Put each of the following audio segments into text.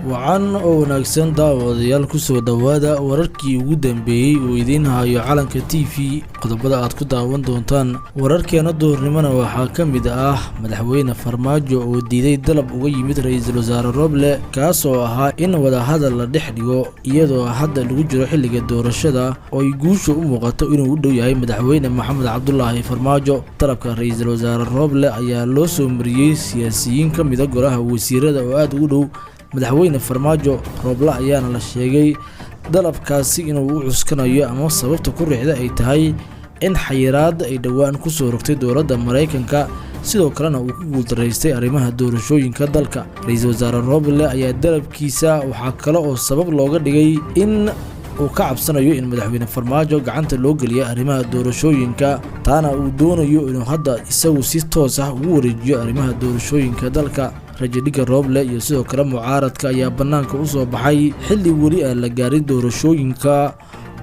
Wacan oo wanaagsan, daawadayaal, kusoo dhowaada wararkii ugu dambeeyey uu idiin hayo Calanka TV. Qodobada aad ku daawan doontaan wararkeena duhurnimona waxaa ka mid ah Madaxweyne Farmaajo oo diiday dalab uga yimid Ra-iisul Wasaare Roble, kaas oo ahaa in wadahadal la dhex dhigo, iyadoo hadda lagu jiro xilliga doorashada oo ay guusha u muuqato inuu u dhow yahay Madaxweyne Maxamed Cabdulaahi Farmaajo. Dalabka Ra-iisul Wasaare Roble ayaa loo soo mariyey siyaasiyiin ka mida golaha wasiirada oo aada ugu dhow Madaxweyne Farmaajo. Rooble ayaana la sheegay dalabkaasi inuu u cuskanayo ama sababta ku riixda ay tahay in xayiraadda ay dhowaan kusoo rogtay dowladda Maraykanka, sidoo kalena uu ku guuldaraystay arrimaha doorashooyinka dalka. Ra-iisul Wasaare Roble ayaa dalabkiisa waxaa kale oo sabab looga dhigay in uu ka cabsanayo in Madaxweyne Farmaajo gacanta loo geliya arrimaha doorashooyinka, taana uu doonayo inuu hadda isagu si toos ah ugu wareejiyo arrimaha doorashooyinka dalka. Rajadhigga Rooble iyo sidoo kale mucaaradka ayaa bannaanka u soo baxay xilli weli aan la gaarin doorashooyinka,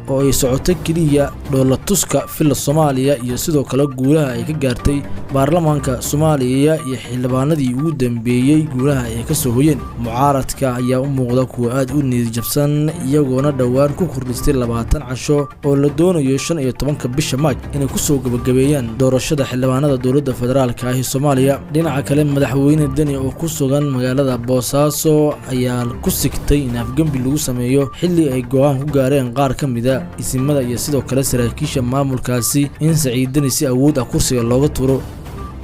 oo ay socoto keliya dhoolatuska Villa Soomaaliya iyo sidoo kale guulaha ay ka gaartay baarlamaanka Soomaaliya iyo xildhibaanadii ugu dambeeyey guulaha ay ka soo hoyeen. Mucaaradka ayaa u muuqda kuwa aada u niyadjabsan, iyagoona dhowaan ku kordhistay 20 casho oo la doonayo 15-ka bisha Maaj inay kusoo gebagabeeyaan doorashada xildhibaanada dowladda federaalka ah ee Soomaaliya. Dhinaca kale, Madaxweyne Deni oo ku sugan magaalada Boosaaso ayaa ku sigtay in afgembi lagu sameeyo, xilli ay go-aan ku gaareen qaar ka mida isimada iyo sidoo kale saraakiisha maamulkaasi in Saciid Deni si awood ah kursiga looga turo.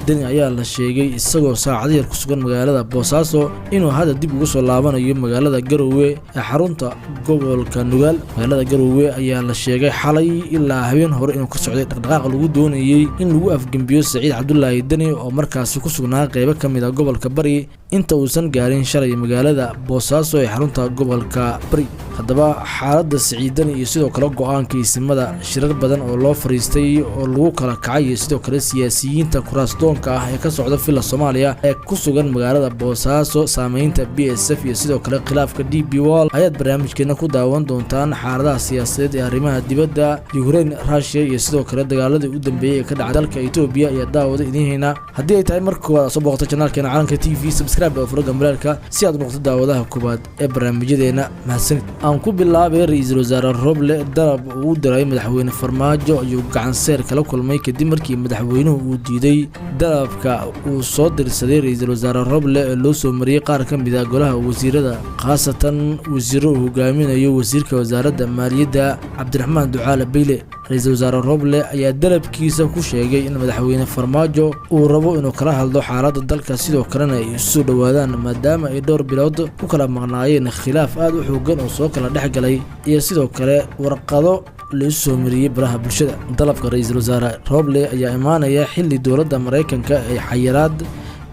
Deni ayaa la sheegay isagoo saacado yar ku sugan magaalada Boosaaso inuu hadda dib ugu soo laabanayo magaalada Garowe ee xarunta gobolka Nugaal. Magaalada Garowe ayaa la sheegay xalay ilaa habeen hore inuu ka socday dhaqdhaqaaq lagu doonayey in lagu afgembiyo Saciid Cabdulaahi Deni, oo markaasi ku sugnaa qeybo ka mid a gobolka Bari inta uusan gaarin shalay magaalada Boosaaso ee xarunta gobolka Bari. Haddaba, xaaladda Saciid Deni iyo sidoo kale go-aanka isimada, shirar badan oo loo fariistay oo lagu kala kacay, iyo sidoo kale siyaasiyiinta kuraasdoonka ah ee ka socda Villa Soomaaliya ee ku sugan magaalada Boosaaso, saameynta BSF iyo sidoo kale khilaafka DP World ayaad barnaamijkeena ku daawan doontaan. Xaaladaha siyaasadeed ee arrimaha dibadda, Ukraine, Russia iyo sidoo kale dagaaladii u dambeeyey ee ka dhacay dalka Etoobiya ayaa daawada idiin haynaa. Haddii ay tahay marka koowaad soo booqato channelkeena Calanka TV, subscribe oo furo gambalaalka si aad u noqoto daawadaha koowaad ee barnaamijyadeena. Mahadsanid. Aan ku bilaabay, Ra-iisul Wasaare Roble dalab uu u diray Madaxweyne Farmaajo ayuu gacanseer kala kulmay, kadib markii madaxweynuhu uu diiday dalabka uu soo dirsaday Ra-iisul Wasaare Roble ee loo soo mariyey qaar ka mid ah golaha wasiirada, khaasatan wasiiro uu hogaaminayo wasiirka wasaaradda maaliyadda Cabdiraxmaan Ducaale Beyle. Ra-iisul Wasaare Roble ayaa dalabkiisa ku sheegay in Madaxweyne Farmaajo uu rabo inuu kala hadlo xaaladda dalka, sidoo kalena ay isu soo dhowaadaan, maadaama ay dhowr bilood ku kala maqnaayeen khilaaf aada u xoogan oo soo kala dhex galay iyo sidoo kale warqado la isu soo mariyey baraha bulshada. Dalabka Ra-iisul Wasaare Roble ayaa imaanaya xilli dowladda Maraykanka ay xayiraad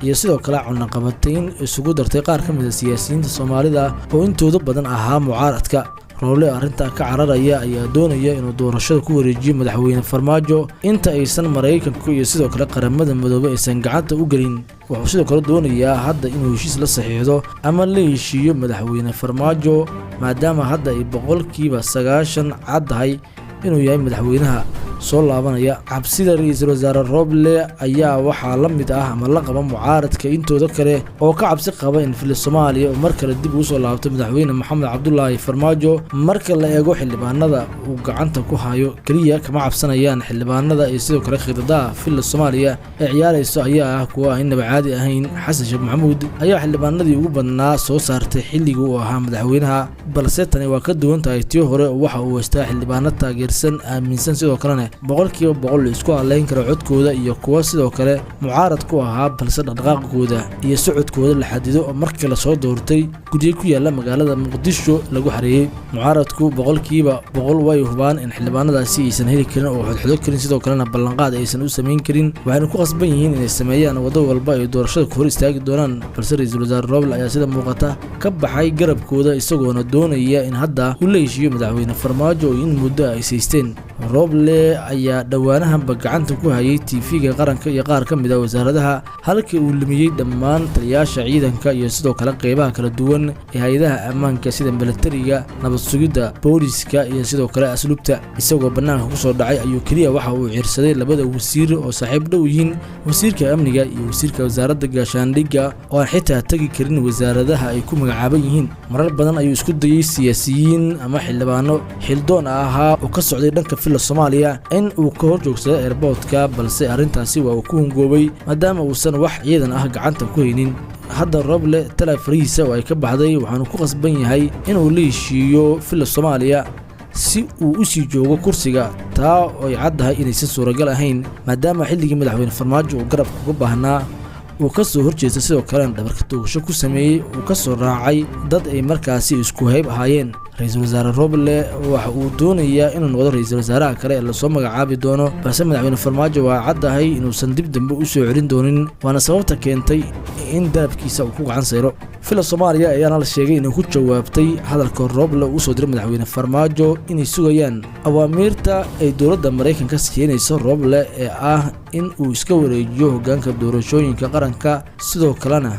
iyo sidoo kale cunaqabatayn isugu dartay qaar ka mid a siyaasiyiinta Soomaalida oo intooda badan ahaa mucaaradka. Rooble arrintaa ka cararaya ayaa doonaya inuu doorashada ku wareejiyo Madaxweyne Farmaajo inta aysan Maraykanku iyo sidoo kale Qaramada Midoobey aysan gacanta u gelin. Wuxuu sidoo kale doonayaa hadda inuu heshiis la saxiixdo ama la heshiiyo Madaxweyne Farmaajo, maadaama hadda ay 90% caddahay inuu yahay madaxweynaha soo laabanaya. Cabsida Ra-iisul Wasaare Roble ayaa waxaa la mid ah ama la qaba mucaaradka intooda kale oo ka cabsi qaba in Villa Soomaaliya uu mar kale dib ugu soo laabto Madaxweyne Maxamed Cabdulaahi Farmaajo. Marka la eego xildhibaanada uu gacanta ku hayo, keliya kama cabsanayaan xildhibaanada iyo sidoo kale khidadaha Villa Soomaaliya ee ciyaarayso ayaa ah kuwa aan inaba caadi ahayn. Xasan Sheekh Maxamuud ayaa xildhibaanadii ugu badnaa soo saartay xilligii uu ahaa madaxweynaha, balse tani waa ka duwan tahay tii hore. Waxa uu haystaa xildhibaano taageersan, aaminsan, sidoo kalena 100% la isku haleyn karo codkooda, iyo kuwa sidoo kale mucaarad ku ahaa, balse dhaqdhaqaaqooda iyo socodkooda la xadido oo markii lasoo doortay guryo ku yaala magaalada Muqdisho lagu xareeyey. Mucaaradku 100% way hubaan in xildhibaanadaasi aysan heli karin oo xodxodo karin, sidoo kalena ballanqaad aysan u samayn karin, waxayna ku qasban yihiin inay sameeyaan waddo walba ay doorashada ku hor istaagi doonaan. Balse Ra-iisul Wasaare Roble ayaa sida muuqata ka baxay garabkooda, isagoona doonaya in hadda uu la heshiiyo Madaxweyne Farmaajo oo in muddo ay saysteen. Roble ayaa dhowaanahanba gacanta ku hayay TV-ga qaranka iyo qaar ka mid ah wasaaradaha, halkii uu lumiyey dhammaan taliyaasha ciidanka iyo sidoo kale qeybaha kala duwan ee hay-adaha ammaanka sida milatariga, nabad sugidda, booliska iyo sidoo kale asluubta. Isagoo bannaanka kusoo dhacay ayuu keliya waxa uu ciirsaday labada wasiir oo saaxiib dhow yihiin, wasiirka amniga iyo wasiirka wasaaradda gaashaandhigga, oo aan xitaa tegi karin wasaaradaha ay ku magacaaban yihiin. Marar badan ayuu isku dayey siyaasiyiin ama xildhibaano xildoon ahaa oo ka socday dhanka Villa Soomaaliya in uu ka hor joogsado airportka, balse arrintaasi waa uu ku hungoobay maadaama uusan wax ciidan ah gacanta ku haynin. Hadda Roble tala farihiisa oo ay ka baxday, waxaanu ku qasban yahay inuu la heshiiyo Villa Soomaaliya si uu u sii joogo kursiga, taa oo ay caddahay inaysan suuragal ahayn maadaama xilligii madaxweyne Farmaajo uu garabka uga baahnaa uu ka soo horjeestay, sidoo kalena dhabarka toogasho ku sameeyey, uu ka soo raacay dad ay markaasi isku hayb ahaayeen. Ra-iisul wasaare Roble waxa uu doonayaa inuu noqdo ra-iisul wasaaraha kale ee lasoo magacaabi doono, balse madaxweyne Farmaajo waa caddahay inuusan dib dambe u soo celin doonin, waana sababta keentay in dalabkiisa uu ku gacan sayro. Villa Soomaaliya ayaana la sheegay inay ku jawaabtay hadalka Roble uu usoo diray madaxweyne Farmaajo inay sugayaan awaamiirta ay dowladda Maraykanka siinayso Roble ee ah in uu iska wareejiyo hoggaanka doorashooyinka qaranka, sidoo kalena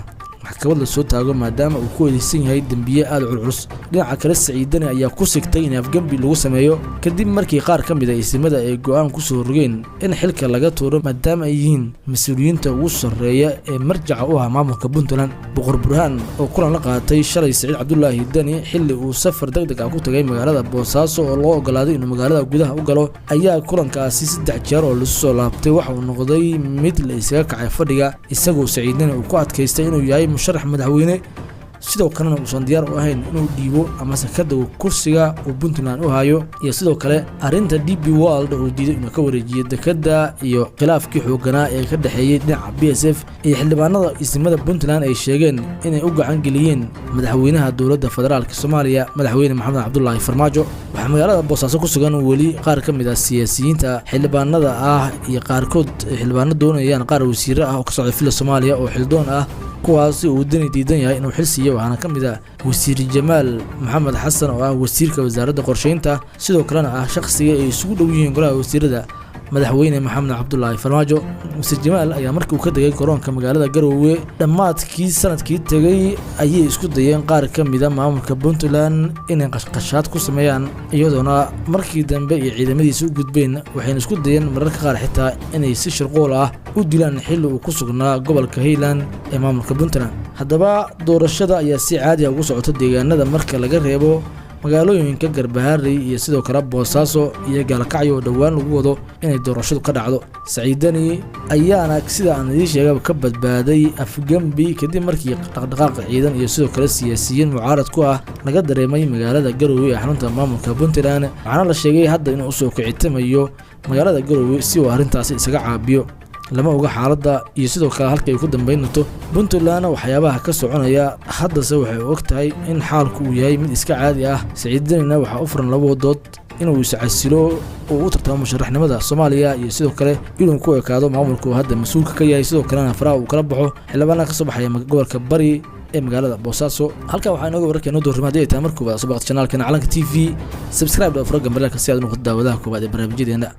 maxkamad la soo taago maadaama uu ku eedeysan yahay dembiye aada culculus. Dhinaca kale, Saciid Deni ayaa ku sigtay in afgembi lagu sameeyo kadib markii qaar ka mid ah isimada ay go-aan kusoo rogeen in xilka laga tuuro, maadaama ay yihiin mas-uuliyiinta ugu sarreeya ee marjaca u ah maamulka Puntland. Boqor Burhaan oo kulan la qaatay shalay Saciid Cabdulaahi Deni xilli uu safar deg deg ah ku tagay magaalada Boosaaso oo loo ogolaaday inuu magaalada gudaha u galo, ayaa kulankaasi 3 jeer oo lasu soo laabtay waxa uu noqday mid la isaga kacay fadhiga, isagoo Saciid Deni uu ku adkaystay inuu yahay musharax madaxweyne, sidoo kalena uusan diyaar u ahayn inuu dhiibo amase ka dago kursiga uu Puntland u hayo, iyo sidoo kale arrinta DP World uu diiday inuu ka wareejiyo dekadda, iyo khilaafkii xooganaa ee ka dhexeeyey dhinaca PSF iyo xildhibaanada isimada Puntland ay sheegeen inay u gacan geliyeen madaxweynaha dowladda federaalka Soomaaliya, madaxweyne Maxamed Cabdulaahi Farmaajo. Waxaa magaalada Boosaaso ku sugan weli qaar ka mid ah siyaasiyiinta xildhibaanada ah iyo qaarkood xildhibaano doonayaan qaar wasiiro ah oo ka socda Villa Soomaaliya oo xildoon ah, kuwaasi uu Deni diidan yahay inuu xil siiyo. Waxaana ka mid ah wasiir Jamaal Maxamed Xasan oo ah wasiirka wasaaradda qorsheynta, sidoo kalena ah shakhsiga ay isugu dhow yihiin golaha wasiirada madaxweyne Maxamed Cabdulaahi Farmaajo. Wasiir Jamaal ayaa markii uu ka degay garoonka magaalada Garowe dhammaadkii sanadkii tegey ayay isku dayeen qaar ka mida maamulka Puntland inay qashqashaad ku sameeyaan, iyadoona markii dambe iyo ciidamadiisa u gudbeen. Waxayna isku dayeen mararka qaar xitaa inay si shirqool ah u dilaan xilli uu ku sugnaa gobolka Highland ee maamulka Puntland. Haddaba doorashada ayaa si caadi ah ugu socota deegaanada marka laga reebo magaalooyinka Garbaharey iyo sidoo kale Boosaaso iyo Gaalkacyo oo dhowaan lagu wado inay doorashadu ka dhacdo. Saciid Deni ayaana, sida aan idiin sheegaba, ka badbaaday afgembi kadib markii dhaqdhaqaaqa ciidan iyo sidoo kale siyaasiyiin mucaarad ku ah laga dareemay magaalada Garowe ee xarunta maamulka Puntland. Waxaana la sheegay hadda inuu usoo kicitamayo magaalada Garowe si uu arrintaasi isaga caabiyo. Lama oga xaaladda iyo sidoo kale halka ay ku dambeyn doonto Puntland waxyaabaha ka soconaya, haddase waxay og tahay in xaalku uu yahay mid iska caadi ah. Saciid Denina waxaa u furan laba wadood: inuu iscasilo oo u tartamo musharaxnimada Soomaaliya, iyo sidoo kale inuu ku ekaado maamulka uu hadda mas-uulka ka yahay, sidoo kalena faraha uu kala baxo xildhibaanada ka soo baxaya gobolka Bari ee magaalada Boosaaso. Halkan waxaa inooga wararkeeno doorrimo. Haddii ay tahay marka koowaad soo baqat channelkeena Calanka TV, subscribe, dhao furo gambaleelka si aad u noqoto daawadaha koowaad ee barnaamijyadeena.